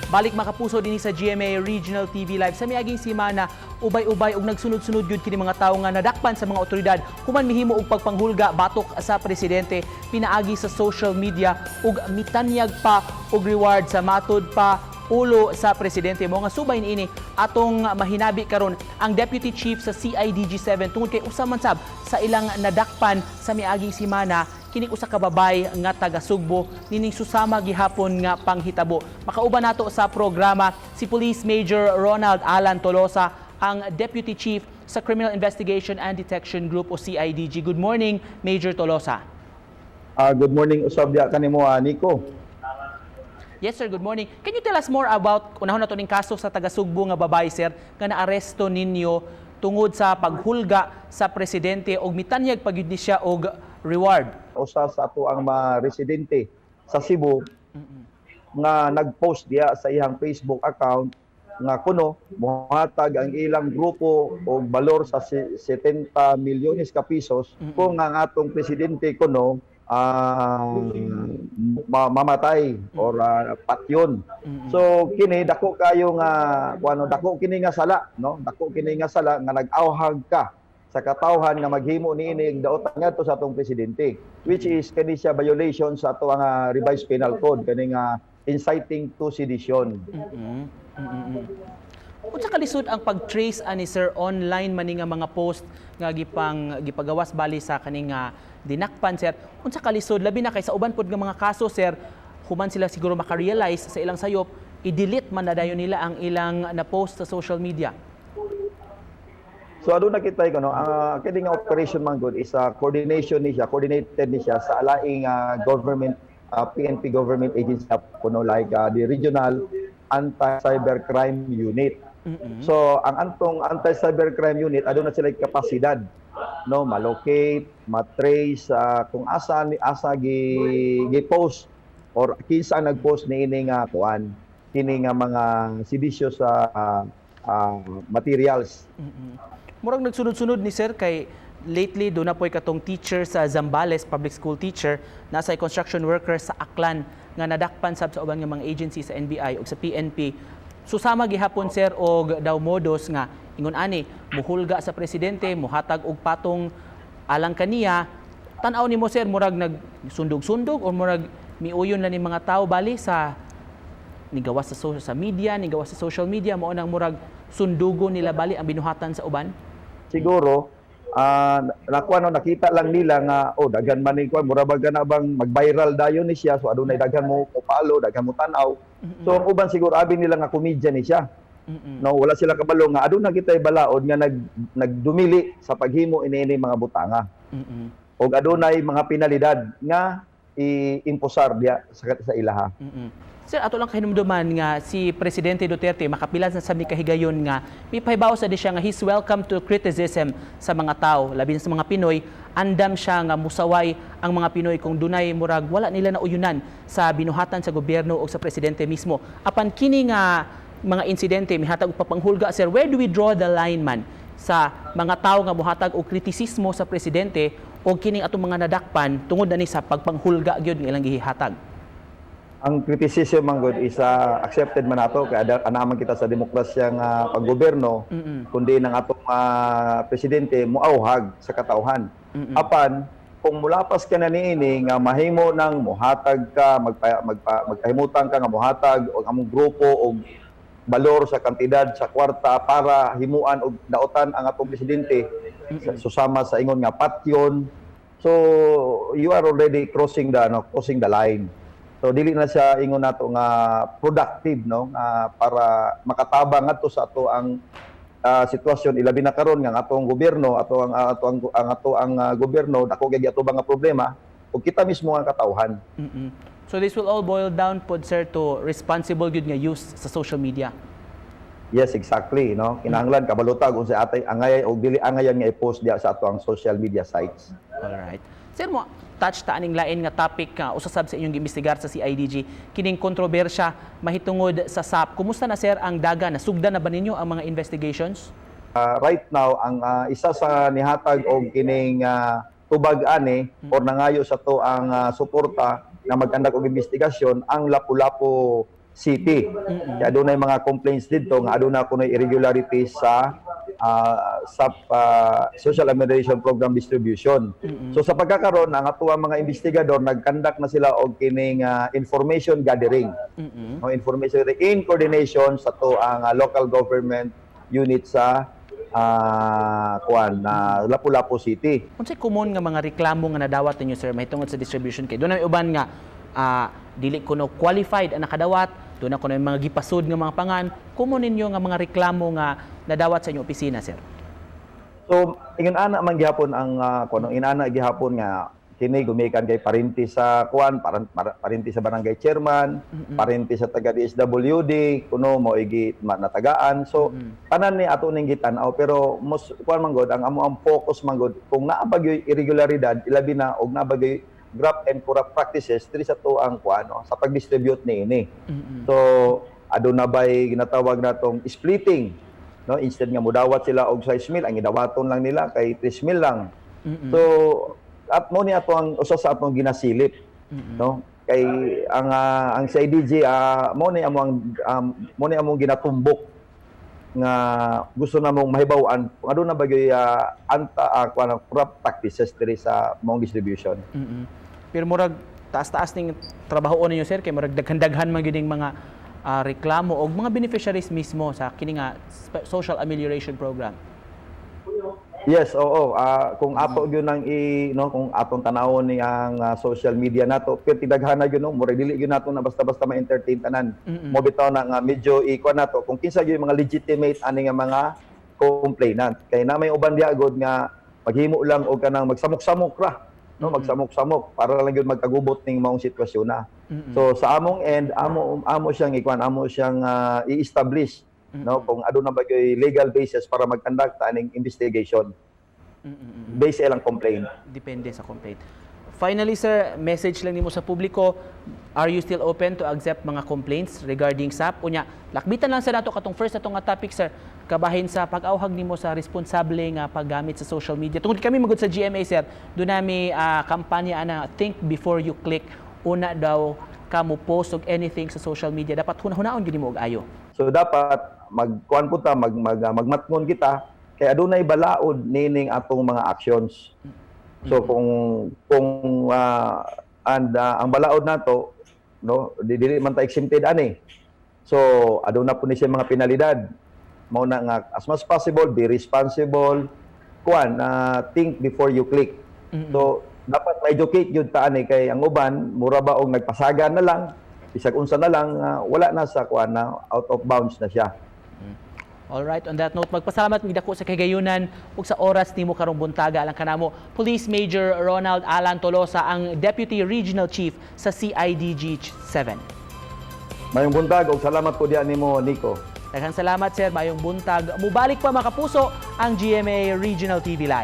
Balik, mga kapuso, dinhi sa GMA Regional TV Live. Sa miaging simana, ubay-ubay og nagsunod-sunod gyud kini mga tawo nga nadakpan sa mga otoridad human mihimo og pagpanghulga batok sa presidente pinaagi sa social media ug mitanyag pa og reward sa matud pa ulo sa presidente. Mao nga subay niini, atong mahinabi karon ang Deputy Chief sa CIDG 7 tungod kay usa man sab sa ilang nadakpan sa miaging simana kining usa ka babay nga taga Sugbo nining susama gihapon nga panghitabo. Makauban nato sa programa si Police Major Ronald Alan Tolosa, ang Deputy Chief sa Criminal Investigation and Detection Group o CIDG. Good morning, Major Tolosa. Good morning usab diha kanimo, Nico. Yes sir, good morning. Can you tell us more about unahon nato ning kaso sa taga Sugbo nga babae, sir, nga naaresto ninyo tungod sa paghulga sa presidente og mitanyag pa gyud ni siya og reward? Usa sa ato ang mga residente sa Cebu nga nag-post diha sa iyang Facebook account nga kuno mohatag ang ilang grupo og balor sa 70 milyones ka pesos kung ang atong presidente kuno mamatay or patyon. So kini dako kayo nga kuano, dako kini nga sala, no? Dako kini nga sala nga nag-awhag ka sa katawhan nga maghimo niini daotan ngadto sa atong presidente, which is kani siya violation sa ato ang Revised Penal Code, kani nga inciting to sedition. Unsa kalisod ang pag-trace ani, sir, online man ni nga mga post nga gipang gipagawas bali sa kaning nga dinakpan, sir? Unsa kalisod, labi na kay sa uban pod nga mga kaso, sir, human sila siguro maka-realize sa ilang sayop, i-delete man na dayon nila ang ilang na-post sa social media? So aduna kita ko, no, ang kini nga operation man gud is a coordination ni siya, coordinated ni siya sa alaing government PNP government agency kuno, like the Regional Anti-Cybercrime Unit. So ang antong Anti-Cybercrime Unit, aduna sila kapasidad, no, malocate, matrace kung asa ni asa gi gi-post or kinsa ang nag-post niini nga kuan, kini nga mga seditious sa materials. Murag nagsunod-sunod ni, sir, kay lately duna po'y katong teacher sa Zambales, public school teacher, nasa construction worker sa Aklan nga nadakpan sab sa uban nga mga agency sa NBI ug sa PNP. Susama gihapon, sir, og daw modus nga ingon ani, muhulga sa presidente, muhatag og patong alang kaniya. Tan-aw nimo, sir, murag nagsundog-sundog o murag miuyon lang ni mga tao bali sa nigawas sa social sa media, nigawas sa social media, mao nang murag sundugo nila bali ang binuhatan sa uban? Siguro nakuha, no, nakita lang nila nga, oh, daghan man ni kuan, mura ba gana bang mag-viral dayon ni siya, so adunay daghan mo mo-follow, daghan mo tan-aw. So ang uban siguro abi nila nga komedya ni siya, no? Wala sila kabalo nga aduna kitay balaod nga nagdumili sa paghimo ini mga butanga og adunay mga penalidad nga i-imposar diya sa ilaha. Sir, ato lang kahinumduman nga si Presidente Duterte makapila na sa mi kahigayon nga mipahibaw sa di siya nga he's welcome to criticism sa mga tao, labi na sa mga Pinoy. Andam siya nga musaway ang mga Pinoy kung dunay murag wala nila nauyunan sa binuhatan sa gobyerno o sa presidente mismo. Apan kini nga mga insidente mihatag og papanghulga, sir, where do we draw the line man sa mga tao nga mohatag og kritisismo sa presidente o kining atong mga nadakpan tungod na ni sa pagpanghulga gyud nga ilang gihatag? Ang criticism man gud is accepted man nato kay anaman kita sa demokrasya nga paggoberno, kundi ng atong presidente muawhag sa katawhan. Apan kung mulapas ka na niini nga mahimo nang muhatag ka, magkahimutan ka nga muhatag og among grupo og balor sa kantidad sa kwarta para himuan og daotan ang atong presidente, susama sa ingon nga patyon, so you are already crossing the, no, crossing the line. So dili na siya ingon nato nga productive, no, nga para makatabang ngadto sa ato ang sitwasyon, ilabi na karon nga ang atong gobyerno, ato ang gobyerno dako kay atubang nga problema ug kita mismo ang katawhan. So this will all boil down pod, sir, to responsible gyud nga use sa social media. Yes, exactly, no? Kinahanglan kabalo ta kung sa atay angay o dili angayan nga i-post diya sa ato ang social media sites. Alright. Sir, mo touch ta aning lain nga topic ka usa sab sa inyong giimbestigar sa CIDG, kining kontrobersya mahitungod sa SAP. Kumusta na, sir, ang daga? Nasugdan na ba ninyo ang mga investigations? Right now, ang isa sa nihatag og kining tubag ani or nangayo sa to ang suporta na mag-andak og investigasyon ang Lapu-Lapu City. Kaya adunay mga complaints didto nga aduna kunoy irregularities sa social amelioration program distribution. So sa pagkakaron, ang atuang mga investigador nag-conduct na sila og kining information gathering. No, information gathering in coordination sa atoang local government unit sa kuan na Lapu-Lapu City. Unsay common nga mga reklamo nga nadawat ninyo, sir, mahitungod sa distribution, kay dunay uban nga dili kuno qualified ang nakadawat, duna kuno mga gipasud nga mga pangan? Common ninyo nga mga reklamo nga nadawat sa inyong opisina, sir? So, ingon ana man gihapon ang kuno, inana gihapon nga kini gumikan kay parinti sa kuan, parinti sa barangay chairman, parinti sa taga DSWD, kuno mo igi natagaan. So, tanan ni ato ning gitan-aw, pero mos kuan man gud ang amo, ang focus man gud kung naa ba gyoy irregularidad, ilabi na og naa ba gyoy graft and corrupt practices diri sa tuang kuan, no, sa pag-distribute niini. So, aduna bay ginatawag natong splitting, no? Instead nga mudawat sila og 6 mil, ang gidawaton lang nila kay 3 mil lang. So, at mo ni ato ang usa sa atong ginasilip, no? Kay ang CIDG, mo ni among ginatumbok nga gusto na mong mahibaw-an kung aduna ba gyud anta kuan, corrupt practices diri sa maong distribution. Pero murag taas-taas ning trabaho ninyo, sir, kay murag daghan-daghan man gyud ning mga reklamo og mga beneficiaries mismo sa kini nga social amelioration program. Yes, oo. Kung ato gyud nang i no, kung atong tanawon ni ang social media nato, pero tidaghan na gyud, no, murag dili gyud nato na basta-basta ma-entertain tanan. Mo bitaw na nga medyo ikuan nato kung kinsa gyud yung mga legitimate ani nga mga complainant. Kay na may uban diha gud nga maghimo lang og kanang magsamok-samok ra, no, magsamok-samok para lang gyud magkagubot ning maong sitwasyon na. So sa among end, amo amo siyang ikuan, amo siyang i-establish, no, kung aduna ba gyud legal basis para mag-conduct aning investigation based sa ilang complaint. Depende sa complaint. Finally, sir, message lang nimo sa publiko. Are you still open to accept mga complaints regarding SAP? Unya, lakbitan lang sa nato katong first atong nga topic, sir, kabahin sa pag-awhag nimo sa responsable nga paggamit sa social media. Tungod kami magud sa GMA, sir, duna mi kampanya ana, "Think before you click." Una daw ka mo post og anything sa social media, dapat huna-hunaon gyud nimo og ayo. So dapat magkuan po ta, mag, mag magmatngon kita kay adunay balaod nining atong mga actions. So kung and ang balaod nato, no, dili man ta exempted ani. So aduna po ni siya mga penalidad. Mao na nga as much possible, be responsible, kuan, think before you click. So dapat ma-educate gyud ta ani kay ang uban mura ba og nagpasagan na lang, bisag unsa na lang, wala na sa kuan na, out of bounds na siya. Alright, on that note, magpasalamat mig dako sa kahigayunan ug sa oras nimo karong buntaga alang kanamo, Police Major Ronald Alan Tolosa, ang Deputy Regional Chief sa CIDG 7. Mayong buntag ug salamat po diha nimo, Nico. Daghang salamat, sir, mayong buntag. Mubalik pa, mga kapuso, ang GMA Regional TV Live.